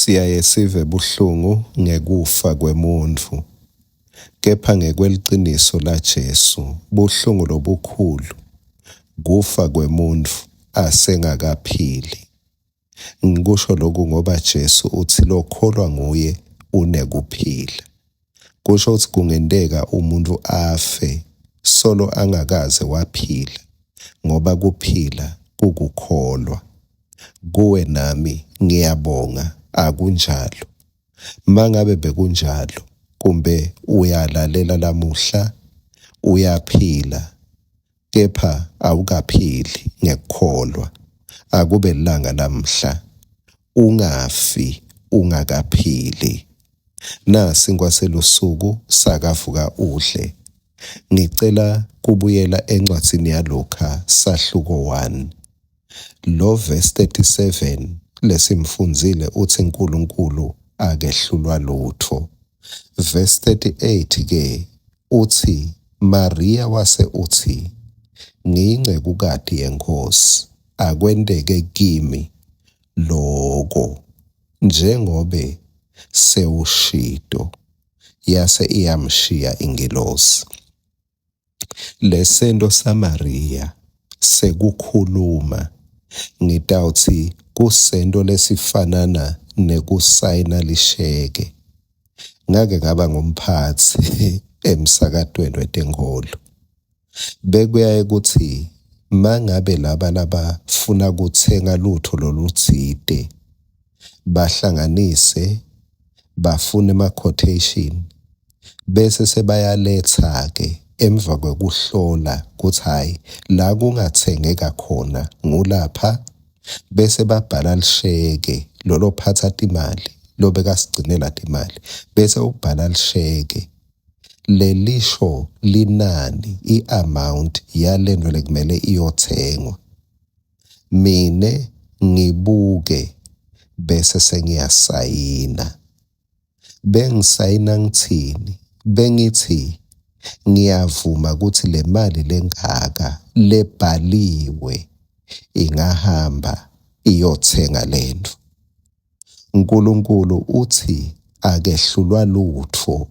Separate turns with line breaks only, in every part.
Siyaye sive buhlungu ngekufa kwemuntfu, kepha ngekweliciniso laJesu, buhlungu lobukhulu kufa kwemuntfu asengakaphili. Ngikusho loku ngoba Jesu utsi lokholwa nguye unekuphila. Kusho kutsi kungenteka umuntfu afe solo angakaze waphila ngoba kuphila kukukholwa. Kuwe nami ngiyabonga akunjalo. Mangabe bekunjalo kumbe uyalalela lamuhla uyaphila kepha awukaphili ngekukholwa. Akube lilanga lamhla ungafi ungakaphili. Nasinkwa selusuku sakavuka udle. Ngicela kubuyela encwadzini yaLukha sahluko 1. Lo verse 37 lesimfundzile utsi uNkulunkulu akehlulwa lutfo. Verse 38 ke utsi Maria wase utsi ngiyincekukati yeNkhosi akwenteke kimi loko njengobe sewushito yase iyamshiya ingilosi. Lesento saMariya sekukhuluma ngitawutsi kusento lesifanana nekusayina lisheke. Ngake ngaba ngumphatsi emsakatweni wetenkholo. Bekuyaye kutsi mangabe laba labafuna kutsenga lutho lolutsite bahlanganise bafune ema-quotation bese sebayaletsa-ke emva kwekuhlola kutsi hhayi la kungatsengeka khona ngulapha bese babhala lisheke lolo phatsa timali lobekasigcinela timali bese ubhala lisheke lelisho linani i-amount yalento lekumele iyothengwa. Mine ngibuke bese sengiyasayina. Bengisayina ngithini? Bengithi ngiyavuma kutsi le mali lengaka lebhaliwe ingahamba iyothenga lentfo. Nkulunkulu utsi akehlulwa lutfo.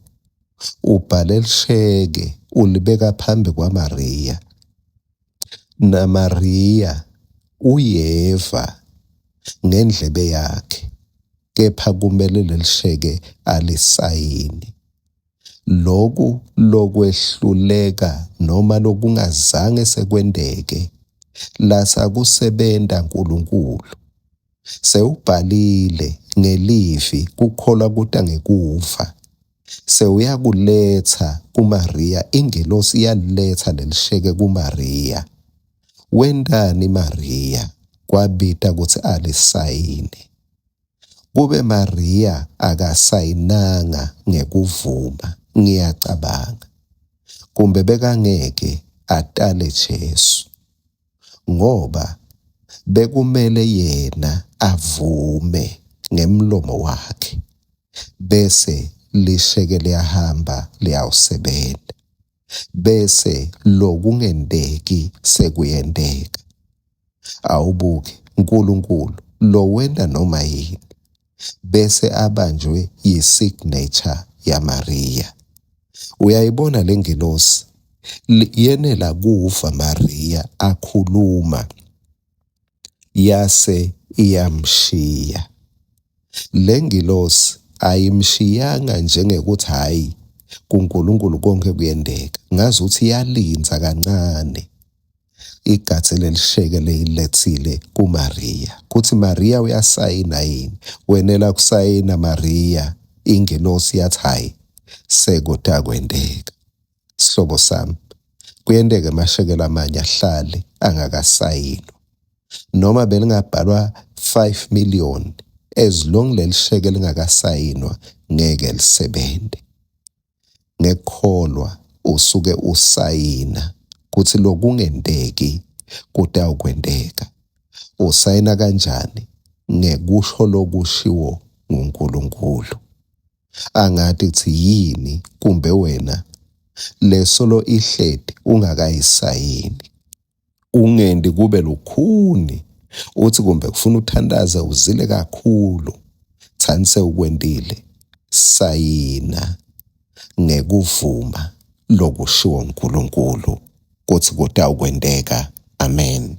Ubhale lisheke ulibeka phambi kwaMariya. NaMariya uyeva ngendlebe yakhe kepha kumele lelisheke alisayini. Loku lokwehluleka noma lokungazange sekwenteke lasakusebenta uNkulunkulu sewubhalile ngelivi kukholwa kuta ngekuva sewuyakuletsa kuMariya ingelosi iyaliletsa lelisheke kuMariya. Wentani Mariya? Kwabita kutsi alisayine. Kube Mariya akasayinanga ngekuvuma, ngiyacabanga kumbe bekangeke atale Jesu ngoba bekumele yena avume ngemlomo wakhe bese lisheke liyahamba liyawusebenta bese lokungenteki sekuyenteka. Awubuke uNkulunkulu lowenta noma yini bese abanjwe yi-signature yaMariya. Uyayibona lengilosi yenela kuva Mariya akhuluma yase iyamshiya. Lengilosi ayimshiyanga njengekuthi hhayi kuNkulunkulu konke kuyenteka, ngazuthi yalindza kancane igatse lelisheke leyiletsile kuMariya kutsi Mariya uyasayina yini. Wenela kusayina Mariya, ingelosi yathi hhayi sekutakwenteka. Sihlobo sami, kuyenteka emasheke lamanye ahlale angakasayinwa noma belingabhalwa 5 million as long lelisheke lingakasayinwa ngeke lisebente. Ngekukholwa usuke usayina kutsi lokungenteki kutawukwenteka. Usayina kanjani? Ngekusho lokushiwo nguNkulunkulu. Angati kutsi yini kumbe wena lesolo ihleti ungakayisayini. Ungendi kube lukhuni uthi kumbe kufuna uthandaze uzile kakhulu. Tsani sewukwentile, sayina ngekuvuma lokushiwo nguNkulunkulu kutsi kutawukwenteka. Amen.